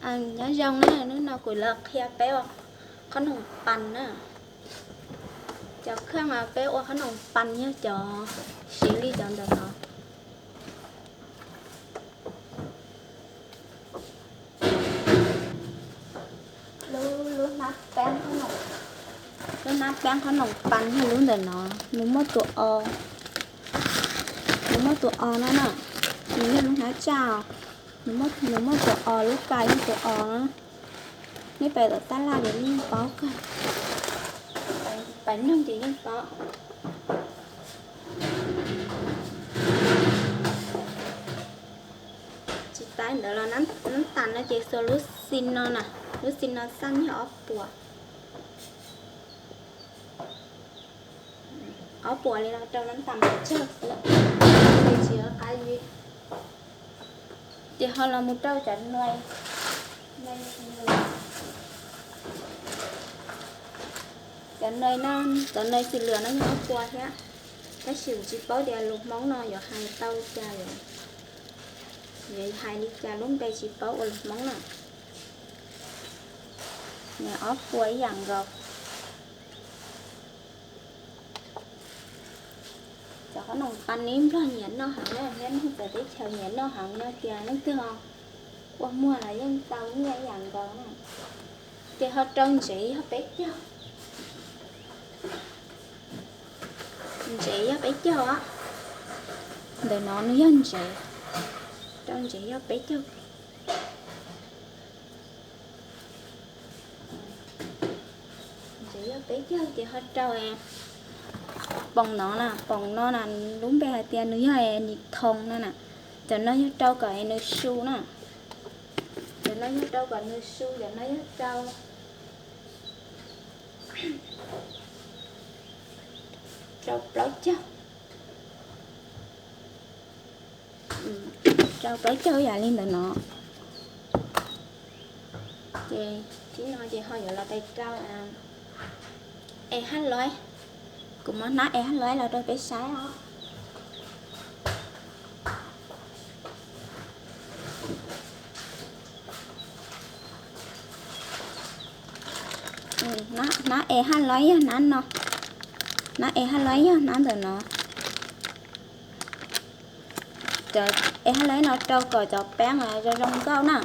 Nyob zoo na, hnub no kuv los qhia peb ua qhob noom pas na. Cov kheej peb ua qhob noom pas yog cov siv li cov ntawm no. Lub, lub hnab peeb, lub hnab peeb qhob noom pas yog lub ntawm no, nws muaj tus o, nws muaj tus o no na, nws yog lub hnab tsaj, nws muaj tus o, lub pas yog tus o na. Nej pais tom tab laj ces yeej paub kawg, pais noog ces yeej paub. Tsis tas ntawd los nab tas no ces xuas lub xi no na, lub xi no xaj yog ob puas. Ob puas li no rau nab tas pes tsawg xwb, ces tsis ua qab zib. Ces ho los mus rau cov nai, cov nai no, cov nai xi lwm no yog ob puas thiab, tab sis kuv tsis paub tias lus Hmoob no yuav hais tau li cas, yuav hais li cas lub npe tsis paub ua lus Hmoob na. Nws ob puas ib yam nkaus. Cov qhob noom pas ib Nplog nyiam noj heev na, thiab neeg txawv teb chaws nyiam noj heev, yog tias leej twg ua muag los yeej tau nyiaj ib yam nkaus na. Ces ho rau ntsev yog peb caug, ntsev yog peb caug, ntawm no nws yog ntsev, rau ntsev yog peb caug. Ntsev yog peb caug ces ho rau poom no na, poom no na, lub npe hais tias nws yog nis thoos no na. Cov no yog rau kom nws su na, cov no yog rau kom nws su, cov no yog rau, rau plaub caug. Rau plaub caug yam li ntawm no. Ces thib no ces ho yuav los pais rau e hab loib. Kuv muab hnab e hab loib los rau peb saib os. Hnab e hab loib yog hnab no, hnab e hab loib yog hnab ntawm no. Cov e hab loib no rau kom cov peeb zoo zoo nkauj na,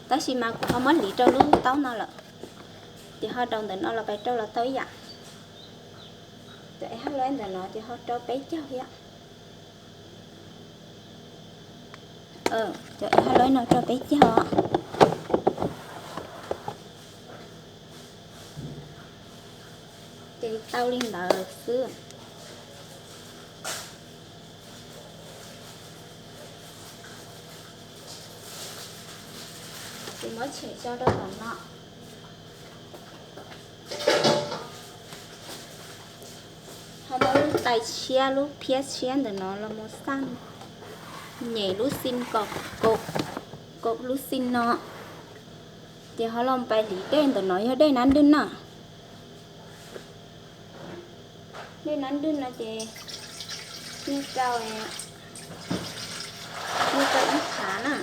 tab sis mas kuv ho muab hliv rau lub taub no lawm, ces ho rau ntawm no los pais rau los tau ib yam. Cov e hab loib ntawm no ces ho rau peb caug thiab. Cov e hab loib no rau peb caug. Ces tau li ntawd xwb. Ces muab tshem tso rau tom no. Ho muab lub tais tshiab, lub phiab tshiab ntawm no los mus xaj nyem lub xi kom kaum lub xi no. Ces ho los pais hliv dej ntawm no yog dej nab ntwj na. Dej nab ntwj no ces nws rau, nws rau ib phav na.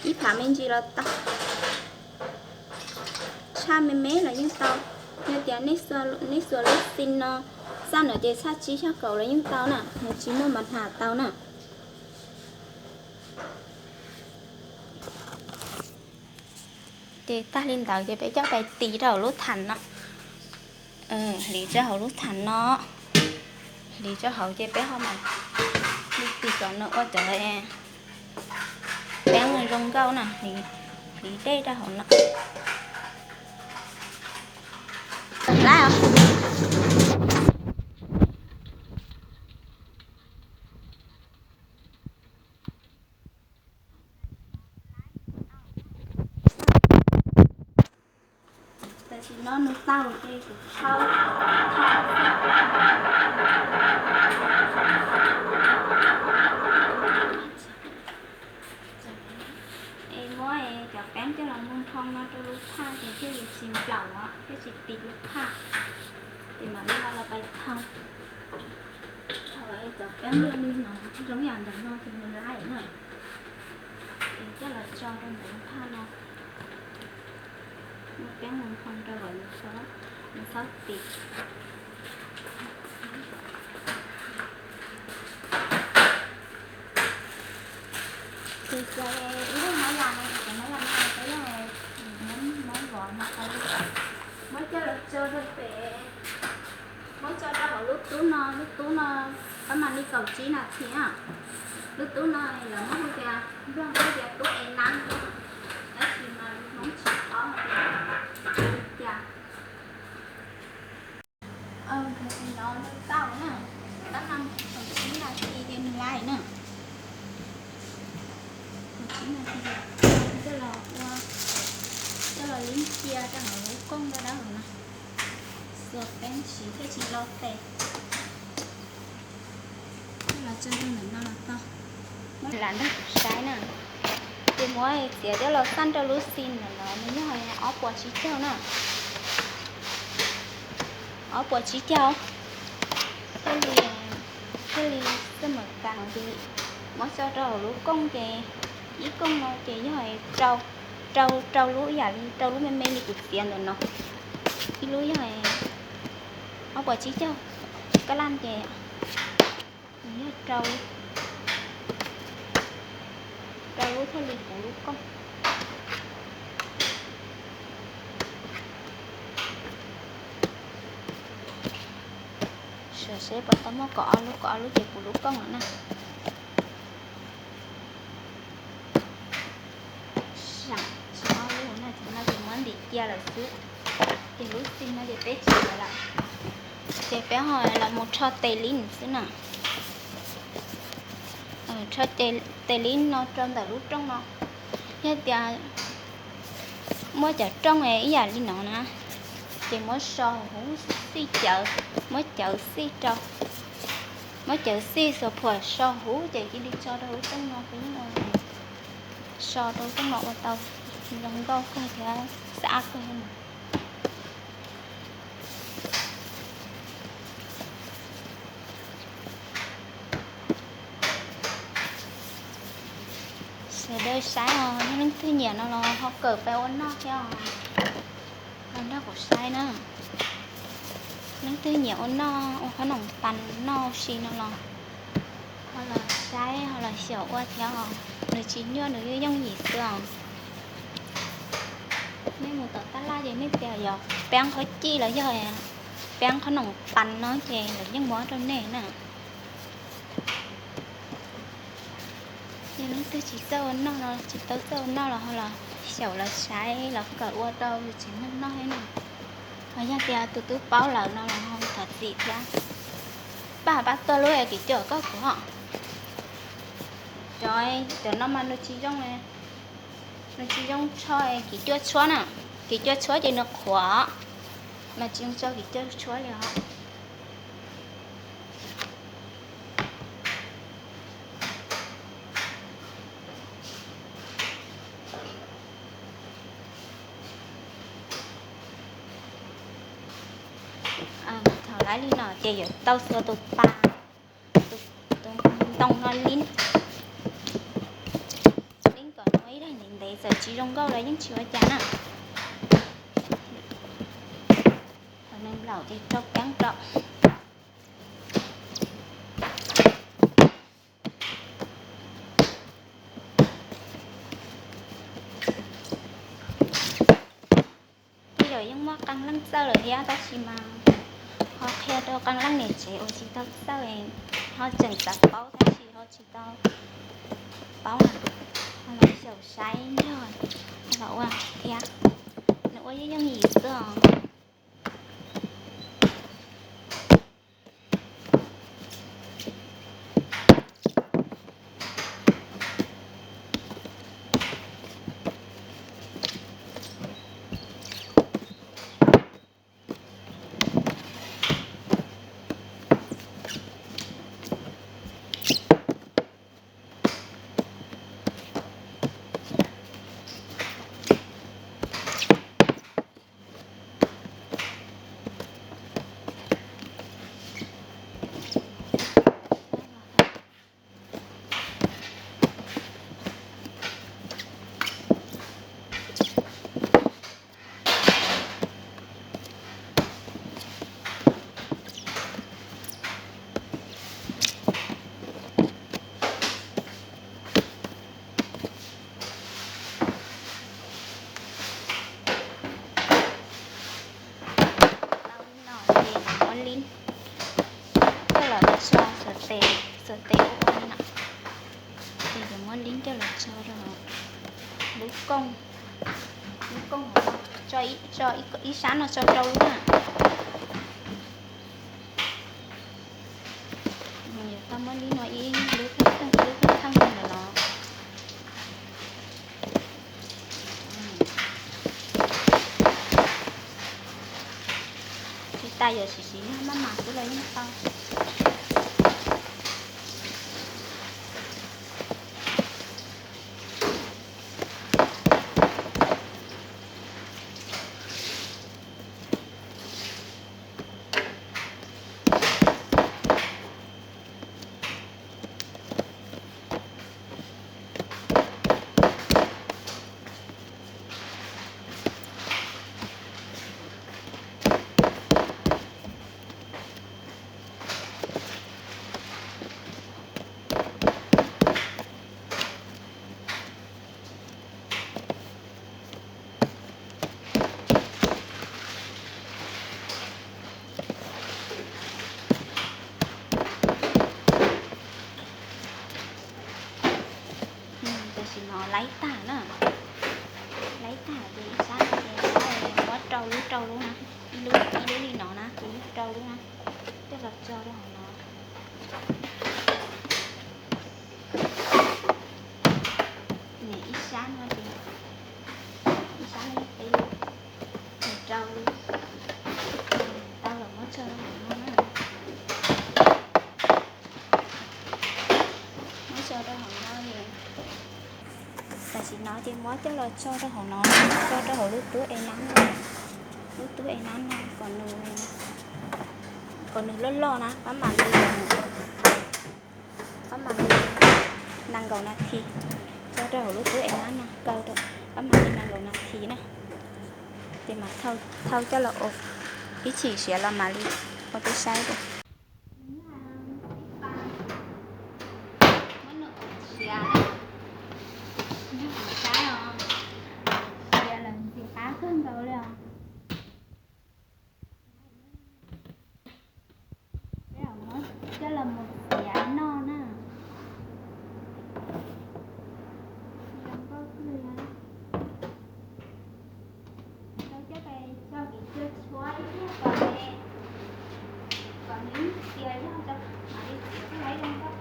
Ib phav me ntsis los tau, tshaj me me los yeej tau. Yog tias nej xuas lub xi no xaj no ces tshaj tsib tshaj kaum los yeej tau na, nws tsis muaj npa nhas tau na. Ces tag li ntawd ces peb coj pais tis rau hauv lub thas no. Hliv rau hauv lub thas no, hliv rau hauv ces peb ho mam li tis cov no ua cov peeb zoo nkauj na, hliv dej rau hauv no. Tam sim no nws tau ces kuv tshau. Es muab cov peeb coj los mus nphoo no rau lub thaj ces thiaj li tsis nplaum os, thiaj tsis tis lub thaj. Ces mam li ho los pais thau. Thau Cov peeb luaj li no zoo yam ntawm no ces nws laiv na. Ces coj los tso rau ntawm lub phaj no. Muab peeb mus nphoo rau kom nws txhob, nws txhob tiv. Ces cov ib lub mov yas no, cov mov yas no peb yog muab vov no tau li. Muab coj los tso rau pem, muab tso rau hauv lub tub no, lub tub no pab mam li kaum tsib nas this na. Lub tub no lawv muab hu tias, nplog muab tias tub ev nab, tab sis mas lus Hmoob tsis paub hais tias li cas. Nov nws tau na, tab no kaum tsib nas this ces nws laiv na. Kaum tsib nas this, coj los ua, coj los lim cia rau hauv lub kooj dawb dawb no, xuas peeb siv thiaj tsis lo tes. Coj los tso rau ntawm no los tau. Lam nrog kuv saib na, ces muab txiav coj los xaj rau lub xim ntawm no, nws yog ob puas tsib caug na. Ob puas tsib caug, thiaj li, thiaj li xab mam tas ces muab tso rau hauv lub kooj ces ib kooj no ces yog rau, rau, rau lub yam li rau lub me me li kuv txiav ntawm no. Ib lub yog ob puas tsib caug, kab laj ces nws yog rau, rau lub thiaj li puv lub kooj. Saib seb puas tau muaj kaum ob lub, kaum ob lub ces puv lub kooj lawm na. Saib, tsis ob lub na, ces no ces muab ntim cia lawm xwb. Ces lub xim no ces peb tsis yuav lawm, ces peb ho los mus rho tes lib xwb na. Rho tes lib no rau ntawm lub rooj no. Yog tias muaj cov rooj ib yam li no na, ces muab so huv xij cawv, muab cawv xij rau, muab cawv xij xuas phuam so huv ces cia li tso rau lub rooj no, so rau lub rooj no ua tau zoo nkauj kawg thiab xab kawg. Sawv daws saib os, yog leej twg nyiam no los ho kawm peb ua noj thiab os. Los nrog kuv saib na. Leej twg nyiam ua noj, ua qhob noom pas noj si no los ho los saib, ho los xyaum ua thiab os. Nws tsis nyuaj, nws yeej yooj yim xwb os. Nej mus tom tab laj ces nej tias yog peeb qhob cij los yog peeb qhob noom pas no ces lawv yeej muab rau nej na. Yog leej twg tsis txawj ua noj no, tsis tau txawj ua noj los ho los xyaum los saib los kawm ua rau yus tsev neeg noj thiab na. Ho yog tias tus twb paub lawm no los ho thov txim thiab. Pab, pab tuaj lub kim cuam koj kuv ho. Cov, cov no mas nws tsis zoo, nws tsis zoo tso kim cuam tshuab na. Kim cuam tshuab ces nws qhuav, mas tsis zoo tso kim cuam tshuab li os. Thaum laiv li no ces yuav tau xuas tus pas, tus ntoo no lib, lib kom nws ib daim ntev ntev, txawm tsis zoo nkauj los yeej tsis ua cas na. Thaum nws nplaum ces rau peeb rau. Tej zaum yeej muaj qee leej txawj lawm thiab, tab sis mas ho qhia rau qee leej niam tsev uas tsis tau txawj, ho tseem xav paub tab sis ho tsis tau paub na, ho los xyaum saib nrog los ua thiab. Nws ua yeej yooj yim xwb os. tes, xuas tes ua ua li no. Ces yuav muab lib coj los tso rau lub kooj, lub kooj hauv no, tso ib sab no tso rau lub na. Yuav tau muab lib no ib lub thawj thawj ib lub thawj thawj ntawm no. Tsis tas yuav siv siv maj mam xwb los yeej tau. Tam sim no laib tag na, laib tag ces ib sab no ces muab rau lub rau lub na, ib lub ib lub li no na, ces rau lub na, coj los tso rau hauv no. Ib sab no ces, ib sab no peb lub, rau lub, tau los muab tso rau hauv no na. Muab tso rau hauv no. Tam sim no ces muab coj los tso rau hauv no, tso rau hauv lub tub e nab no, lub tub e nab no kom nws loj loj na, pab mam li, pab mam li nees nkaum nas this, tso rau hauv lub tub e nab no kaw rau, pab mam li nees nkaum nas this na, ces mam thau coj los ua, ib chim siav los mam li ua peb saib rau. Siav lawm ntxim qab kawg nkaus li os. Peb muab coj los mus txiav noj na. Zoo nkauj kawg li. Tau coj pais tso kev cua tshuab ib pliag kom, kom nws txias zog tso mam li txiav thiaj li zoo nkauj.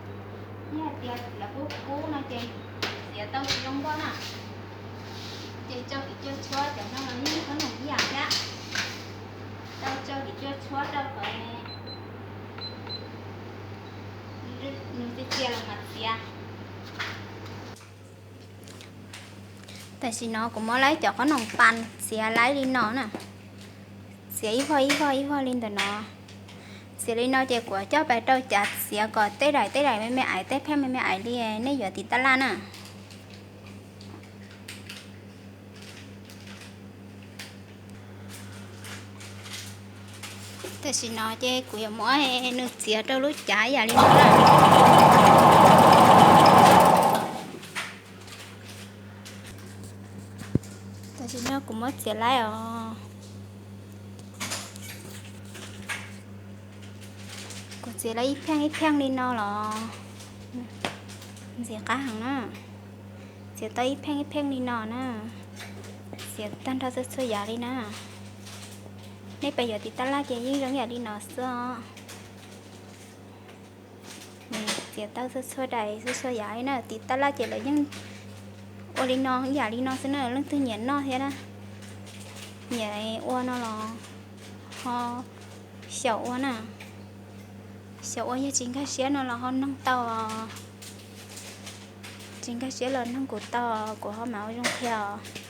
Yog hais tias txiav kub kub no ces txiav tau tsis zoo nkauj na. Ces tso kev cua tshuab cov no los yeej qhob noom ib yam thiab. Tau tso kev cua tshuab rau kom nws txias txias los mam txiav. Tam sim no kuv muab laib cov qhob noom pas txiav laib li no na, txiav ib vog ib vog ib vog li ntawm no. Txiav li no ces kuv coj pais rau cav txiav kom tej daim tej daim me me aiv, tej pheej me me aiv li nej yuav tiv tab laj na. Tam sim no ces kuv yuav muab nws txiav rau lub cav ib yam li no na. Tam sim no kuv muab txiav laib os. Kuv txiav laib ib pheej ib pheej li no los ntxim qab heev na. Txiav tau ib pheej ib pheej li no na. Txiav tag nrho txhua txhua yam li na. Nej pais yuav tiv tab laj ces yeej zoo yam li no xwb os. Txiav tau txhua txhua daim txhua txhua yam li na, tiv tab laj ces lawv yeej ua li no ib yam li no xwb na, leej twg nyiam noj thiab na, nyiam ua no los ho xyaum ua na. Xyaum ua yog tsis nkag siab no los ho noog tau, tsis nkag siab los noog kuv tau, kuv ho mam ua zoo qhia os.